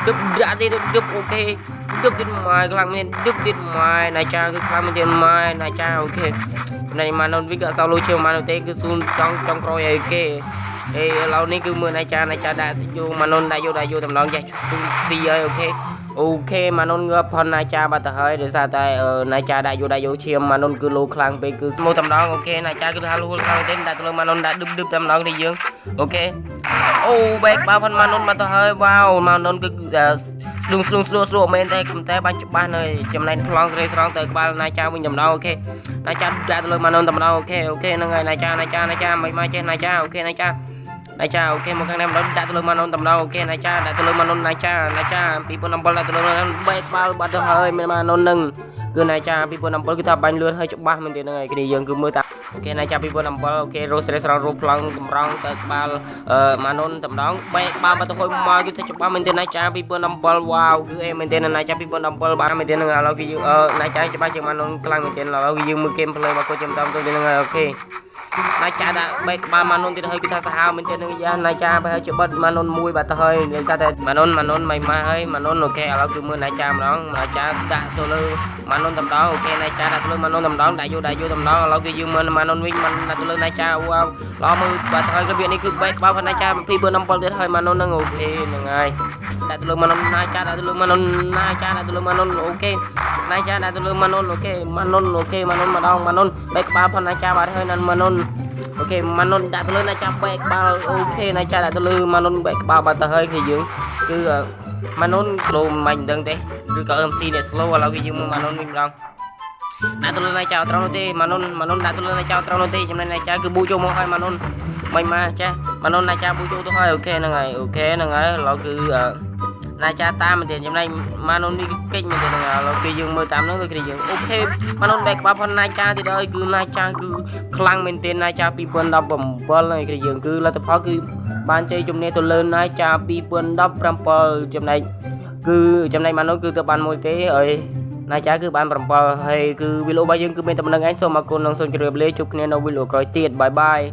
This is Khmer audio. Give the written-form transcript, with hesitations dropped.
ដឹបដាក់ទៀតដឹប OK ដឹបទៀតម៉ែខ្លាំងមែនដឹបទៀតម៉ែណាចាគឺខ្លាំងមែនទៀតម៉ែណាចា OK ចំណែកម៉ានុនវិញក៏អត់សូវលុយជាងម៉ានុនទេគឺស៊ូនចង់ចង់ក្រោយឲ្យគេអេឥឡូវនេះគឺមើលណាចាណាចាដាក់យកម៉ានុនដាក់យកដាក់យកតម្លងចេះស៊ូស៊ីហើយ OK OK ម៉ានុនងើបផនណាចាបាត់ទៅហើយដោយសារតែណាចាដាក់យកដាក់យកឈាមម៉ានុនគឺលោខ្លាំងពេកគឺស្មូតម្ដង OK ណាចាគឺថាលូខ្លាំងទេដាក់ទៅលើម៉ានុនដាក់ឌឹបឌឹបតែម្ដងនេះយើង OK អូបែកក្បាលផនម៉ានុនមកទៅហើយវ៉ាវម៉ានុនគឺស្លួងស្លួងស្លួស្លួមែនតែតែបាញ់ច្បាស់នៅចំណែកប្លង់ស្រីស្រង់ទៅក្បាលណាចាវិញតម្ដង OK ណាចាដាក់ទៅលើម៉ានុនតម្ដង OK OK ហ្នឹងហើយណាចាណាចាណាចាមិនមកចេះណាចា OK ណាចាណាចា OK មកខាងនេះម្ដងដាក់ទៅលើម៉ានុនតម្ដង OK ណាចាដាក់ទៅលើម៉ានុនណាចាណាចា2017ដាក់ទៅលើម៉ានុនបែកក្បាលបាត់ទៅហើយមានម៉ានុននឹងគឺណាចា2017គឺថាបាញ់លឿនហើយច្បាស់មែនទេហ្នឹងហើយគ្នាយើងគឺមើលតា OK ណាចា2017 OK រ៉ូស្រេស្រង់រូបប្លង់តម្រង់ទៅក្បាលម៉ានុនតម្ដងបែកក្បាលបាត់ទៅហើយមកគឺថាច្បាស់មែនទេណាចា2017វ៉ាវគឺអេមែនទេណាចា2017បានមែនទេហ្នឹងឥឡូវគឺយើងណាចាច្បាស់ជាងម៉ានុនខ្លាំងមែនទេឥឡូវគឺយើងមើល game play របស់គាត់ចាំតាមទៅហ្នឹងហើយ OK ណាចាដាក់បែកក្បាលម៉ានុនទៀតហើយគឺថាសាហាវមែនទេនឹងយ៉ាណាចាបែរជាបិទម៉ានុនមួយបាត់ទៅហើយដោយសារតែម៉ានុនម៉ានុនមិនម៉ាហើយម៉ានុន OK ឥឡូវគឺមើលណាចាម្ដងណាចាដាក់ទៅលើម៉ានុនតម្ដង OK ណាចាដាក់ទៅលើម៉ានុនតម្ដងដាក់យកដាក់យកតម្ដងឥឡូវគឺយើងមើលម៉ានុនវិញម៉ានុនដាក់ទៅលើណាចាវ៉ាវល្អមើលបាត់ហើយរបៀបនេះគឺបែកក្បាលផងណាចា2 4 7ទៀតហើយម៉ានុននឹង OK ហ្នឹងហើយដាក់ទៅលើម៉ានុនណាចាដាក់ទៅលើម៉ានុនណាចាដាក់ទៅលើម៉ានុន OK ណាចាដាក់ទៅលើម៉ានុន OK ម៉ានុន OK ម៉ានុនម្ដងម៉ានុនបែកក្បាលផងណាចាបាត់ហើយណាម៉ានុន OK ម៉ានុនដាក់ទៅលើណាចាបែកក្បាល OK ណាចាដាក់ទៅលើម៉ានុនបែកក្បាលបាត់ទៅហើយគឺយើងគឺម៉ានុន slow មិនដឹងទេឬក៏ MC នេះ slow ឥឡូវគឺយើងមើលម៉ានុនវិញម្ដងដាក់ទៅលើណាចាត្រង់នោះទេម៉ានុនម៉ានុនដាក់ទៅលើណាចាត្រង់នោះទេចំណែកណាចាគឺប៊ូចូលមកហើយម៉ានុនមិនមកចាម៉ានុនណាចាប៊ូចូលទៅហើយ OK ហ្នឹងហើយ OK ហ្នឹងហើយឥឡូវគឺណាចាតាមមែនទេចំណែកម៉ានុននេះគឺកិច្ចមែនទេហ្នឹងឥឡូវគឺយើងមើលតាមហ្នឹងគឺយើង OK ម៉ានុនបែកក្បាលផនណាចាទៀតហើយគឺណាចាគឺខ្លាំងមែនទេណាចា2017ហើយគឺយើងគឺលទ្ធផលគឺបានជ័យជំនះទៅលើណាចា2017ចំណែកគឺចំណែកម៉ានុនគឺទៅបានមួយទេហើយណាចាគឺបាន7ហើយគឺវីដេអូរបស់យើងគឺមានតែប៉ុណ្្នឹងឯងសូមអរគុណនិងសូមជម្រាបលាជួបគ្នានៅវីដេអូក្រោយទៀត bye bye.